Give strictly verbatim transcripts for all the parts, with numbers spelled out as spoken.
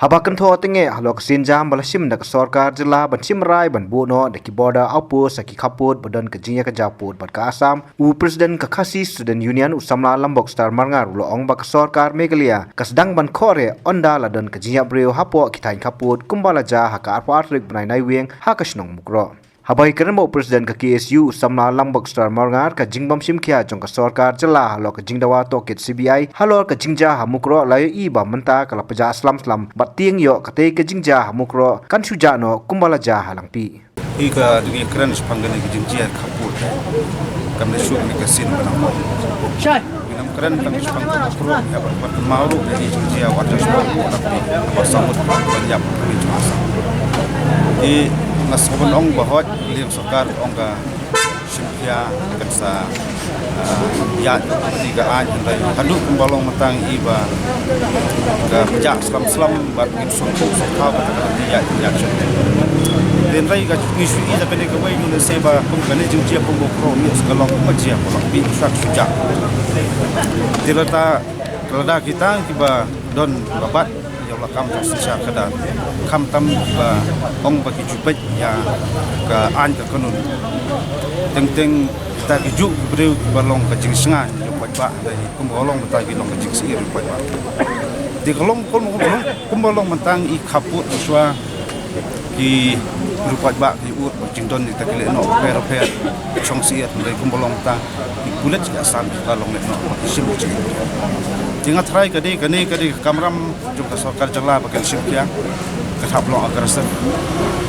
Haba kynthoh tyngeh halor ka sienjam ba la shim da ka sorkar jylla ban shim rai ban buh noh da ki border outpost ha ki khappud ba don ka jingïakajia pud bad ka Assam, u President ka Khasi Student Union u samla Lambok Star Marngar u la ong ba ka sorkar Meghalaya ka sdang ban khohrieh ynda la don ka jingïap briew hapoh ki thaiñ khappud kumba la jia ha ka arphew ar tarik bnai Naiwieng ha ka shnong Mukroh. Haba ïakren bad u President ka K S U u samla Lambok Star Marngar, ka jingbym shim khia jong ka sorkar jylla halor ka jingdawa tohkit C B I halor ka jingjia ha Mukroh la ïohi ba mynta ka la pjah slem slem bad tieng ïoh katei ka jingjia ha Mukroh kan shu jah noh kumba la jia ha Langpih. Hi ka dang ïakren shaphang kane ka jingjia khappud. Kam dei shuh kane ka sien ba nang ong. Ngi nang kren tang shaphang ka Mukroh, ïa, bad, bad kynmaw ruh ïa i jingjia wat ïa shaphang ka Langpih, ba samut ban ïap ka ri jong Assam. I nga sngewbha ban ong ba hooid, liang sorkar ong ka shim khia, kan sa, ah, ïa, ïa ka aiñ, hynrei haduh kumba long mynta ngi i ba ka pjah slem slem bad ngin sngewthuh sngewthaw kata ka ïa, ïa, ïa. Hynrei ka ngi shu i da kane kawei, ngi lehse ba kum kane jingjia pynbor kro ngi ka long kumba jia pynlong pi shak shu jah. Te lada, lada kita kiba don ba bat ïa la kam ka shisha ka da khamtam kiba ong ba ki ju peit ïa ka aiñ ka kanun. Teng teng kita ki ju ki briew kiba long ka jingshngaiñ ïa u paidbah, dei kumba long mynta ki long ka jingsyier ïa u paidbah. Te ka long kumba, kumba, kumba long mynta i khappud shuwa ki ruh paidbah ki ur ba jingdon ïa kita ki lehnoh pher pher shong syier, dei kumba long mynta ki pulit ki Assam ki ka long lehnoh ba ki shim ki jingim. Te nga tharai ka dei, kane ka dei ka kamram jong ka sorkar jylla ba kan shim khia, ka hap long aggressive.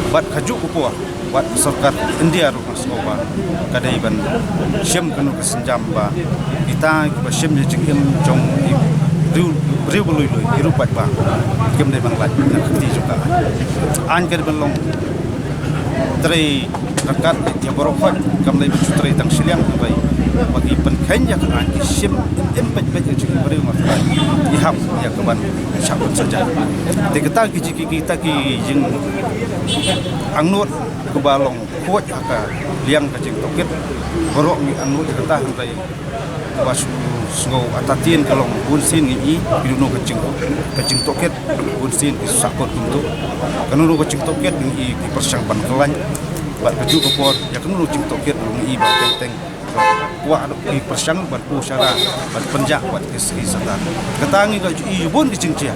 Bad kajuh ka por, bad ka sorkar India ruh nga sngew ba ka dei ban shim kano ka sienjam ba kita kiba shim ïa jingim jong i briew, briew ba lui lui, i ruh paidbah, kim dei ban lait na ka kti jong ka aiñ. Aiñ ka dei ban long trei ryngkat ïa baroh khoit, kam dei ban shu trei tang shiliang, hynrei ba ki pynkheiñ ïa ka aiñ ki shim im peit peit ïa jingim briew, nga tharai i hap ïa ka ban shah ban saja. Te kita ki jing, kita ki jingangnud kiba long khuid ha ka liang ka jingtohkit, baroh ngi angnud ïa kata, hynrei ba shu sngew artatien ka long bun sien ngi i, ki dohnud ka jing, ka jingtohkit, bun sien ki sahkut kumto. Ka dohnud ka jingtohkit ngi i ki pyrshang ban khlaiñ. Bad kajuh ka por ïa ka dohnud jingtohkit ngi i ba teng teng kwah ki pyrshang ban pynshah, ban pynjah bad ki shisha. Kata ngi ka ju i bun ki jingjia.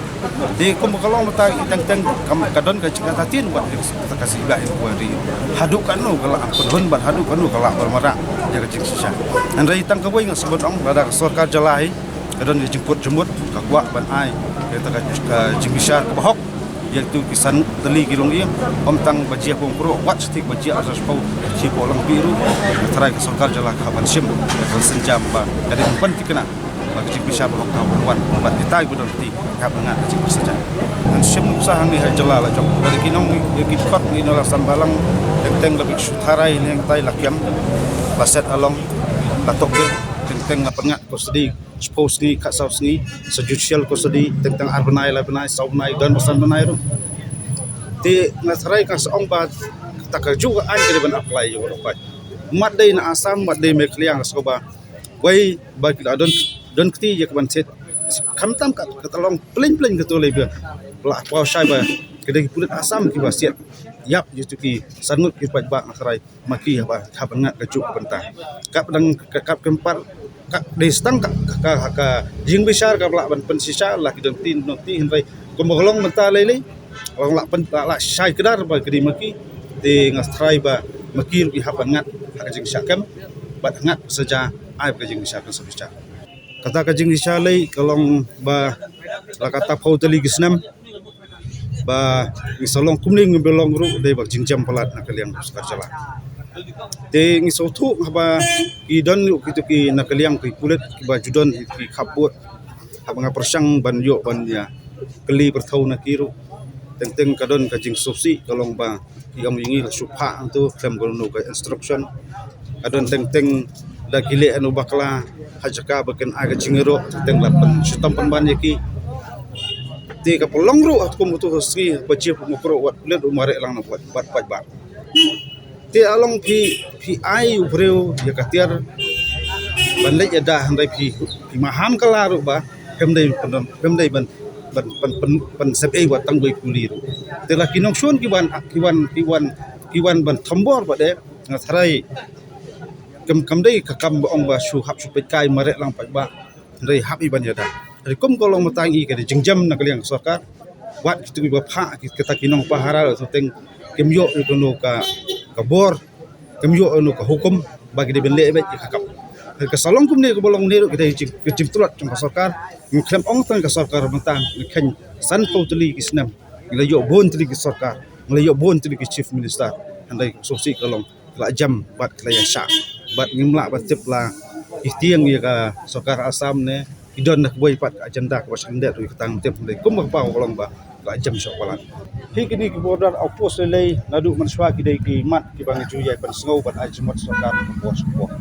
Te kumba ka long mynta i teng teng kam ka don ka jingkata tien bad ka, ka, ka sibah inquiry. Haduh katno ka la pynhun bad haduh katno ka la pynmareh ïa ka jingshisha. Hynrei tang kawei nga sngewbha ong, lada ka sorkar jylla hi ka don ka jingkut jingmut, ka kwah ban ai kata ka, ka jingbishar kaba hok ïa kitu ki san tylli ki longïing, ym tang ba jia ha Mukroh, wat sha ba jia ha Sahspaw, jia ha Langpih ruh, nga tharai ka sorkar jylla ka hap ban shim ïa ka sienjam ba ka dei ban pynthikna ba ka jingbishar ba hok ka hap ban wan bad kita kiba don kti ki hap ban ngat ka jingpyrshitom. Ngan shim nuksa hangne ha jylla la jong, lada ki nong ïa ki kot ngi na la san balang, teng teng la bit shu tharai ne ngi tai la kiam, la set along, la tohkit, teng teng la pynngat custody shiphew sngi, khatsaw sngi, sa judicial custody, teng teng ar bnai, lai bnai, saw bnai, don ba san bnai ruh. Te nga tharai ka sa ong ba kata kajuh ka aiñ ka dei ban apply ïa u Mat dei na Assam, mat dei Meghalaya, nga sngew ba wei ba ki la don, don kti ïa ka ban siat. Khamtam ka, kata long plein plein kato lei ba la paw shai ba ka dei ki pulit Assam kiba siat ïap ïa kitu ki san ngut ki paidbah, nga tharai ma ki haba, haba ngat kajuh ka bynta. Kap dang, kap kempat, kap dei stang ka, ka, ka, ka jingbishar kaba lah ban pynshisha, la ki don kti, don kti, hynrei kumba ka long mynta lei lei, long la pyn, la, la shai kdar ba ka dei ma ki. Te nga tharai ba ma ki ruh ki hap ban ngat ha ka jingshisha kem, bad ngat saja ai ba ka jingshisha kan sa bishar. Kata ka jingshisha lei ka long ba la kata phew tylli ki snem ba ngi sa long kumne, ngi ba long ruh dei ba ka jingjam palat na ka liang ka sorkar jylla. Te ngi sngewthuh haba ki don ruh kitu ki na ka liang ki pulit kiba ju don ki khappud, haba nga pyrshang ban ïoh ban ïa kylli pyrthuh na ki ruh, teng teng ka don ka jingsngewsih ka long ba ki ong ïa ngi la shu phah hangto khlem kano ka instruction. Ka don teng teng da ki leh hano bakla ha jaka ba kin ai ka jingïaroh, teng teng la pynshitom pynban ïa ki. Te ka pynlong ruh ha kum utu u sngi ba jia ha Mukroh, wat pulit u mareh lang na wat, wat paidbah. Te ka long phi, phi ai u briew ïa ka tiar ban leit ïada, hynrei phi, phi maham kylla ruh ba phim dei ban, phim dei ban ban ban ban ban sep ei wat tang bai puli. Te la ki nongshun ki wan ki wan ki wan ki wan ban thombor ba de nga tharai kam kam dei ka kam ba ong ba shu hap shu peit kai mare lang peit ba. Hynrei hap i ban ïada. Hynrei kum ka long mynta ngi ka dei jingjam na ka liang ka sorkar. Wat kitu ba pha kita ki nongpahara la suteng kim ïoh ïa kano ka ka bor. Kim ïoh ïa kano ka hukum ba ki dei ban leh beit ïa ka kam. Hynrei ka sa long kumne ka ba long ne ruh ka dei jing ka jingtlot jong ka sorkar. Ngi khlem ong tang ka sorkar mynta ngi khein sanphew tylli ki snem. Ngi la ïoh bun tylli ki sorkar. Ngi la ïoh bun tylli ki chief minister. Hynrei ka sngewsih ka long. Ki la jem bad ki la ïa shah bad ngim lah ban tip la ki tieng ïa ka sorkar Assam ne ki don na kawei pat ka agenda kaba sngewdep ïa ka tang tip hynrei kum ba ka paw ka long ba ki la jem shah palat. Hi kini ki border outpost lei lei naduh mynshuwa ki dei ki mat kiba ngi ju ïai pynsngew bad ai jingmut sorkar ka por sha ka por.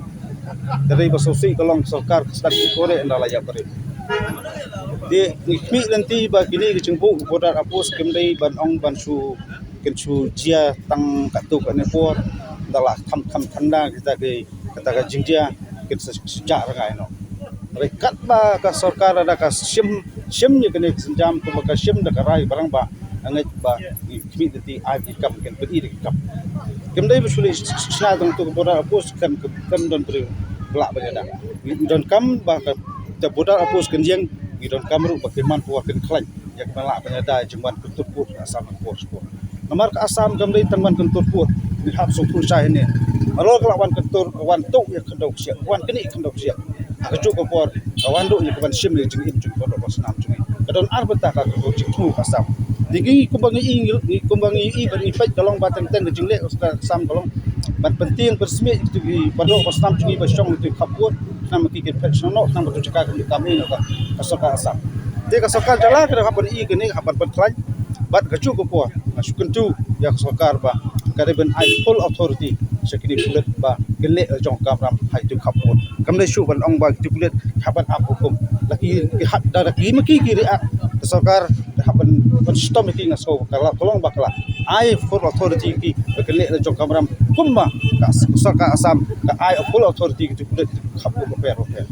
Ka dei ba sngewsih ka long sorkar ka sdang ki kore ynda la ïa barim. Te ngi khmih lynti ba kini ki jingbuh border outpost kim dei ban ong ban shu kin shu jia tang katto katne por. Da la kham kham thanda kita ki kata ka jingjia kin sa shu jah rangai noh. Hynrei katba ka sorkar da ka shim shim ïa kane ka sienjam kumba ka shim da ka rai barang ba nga ngeit ba ngi khmih lynti ai ki kam kin pyni da ki kam. Kim dei ba shu leh shna tang tu ka border outpost kan kan don briew ba lah ban ïada. Ngi donkam ba ka border outpost kan ïeng ngi donkam ruh ba kin man pyrwa kin khlaiñ. Ïa ka ban lah ban ïada jingwan kyntur pud ka Assam ka por sha ka por. Namar ka Assam kam dei tang wan kyntur pud. Ngi hap sngewthuh shai hangne. Halor ka lah wan kyntur ka wan tuh ïa ka khyndew ksiang, wan knieh khyndew ksiang. Ha kajuh ka por ka wan duh ïa ka ban shim ïa ka jingim jong ki baroh basnam jong ngi. Ka don ar bynta ka ka jingthmu ka Assam. Ngi ngi kumba ngi i ngi kumba ngi i ba ngi peit ka long ba teng teng ka jingleh ka Assam ka long ban pyntieng pynsmih ïa ki baroh basnam jong ngi ba shong ïa ki khap pud. Khnang ba ki kin phet shnong noh khnang ba tu jaka ka mih kam ïa ka sorkar Assam. Te ka sorkar jylla ka hap ban i kane hap ban pynkhlaiñ bad kajuh ka por nga shu kyntu ïa ka sorkar ba ka dei ban ai full authority sha kine pulit ba kin leh la jong kamram ha itu khap pud. Kam dei shu ban ong ba kito pulit hap ban ap hukum. La ki ki hap da ki ma ki ki react ka sorkar ka hap ban ban shitom ïa ki nga sngew ka la ka long ba ka la ai full authority ki ba kin leh la jong kamram kumba ka sorkar Assam ka ai full authority kito pulit khap pud ba pher ba pher.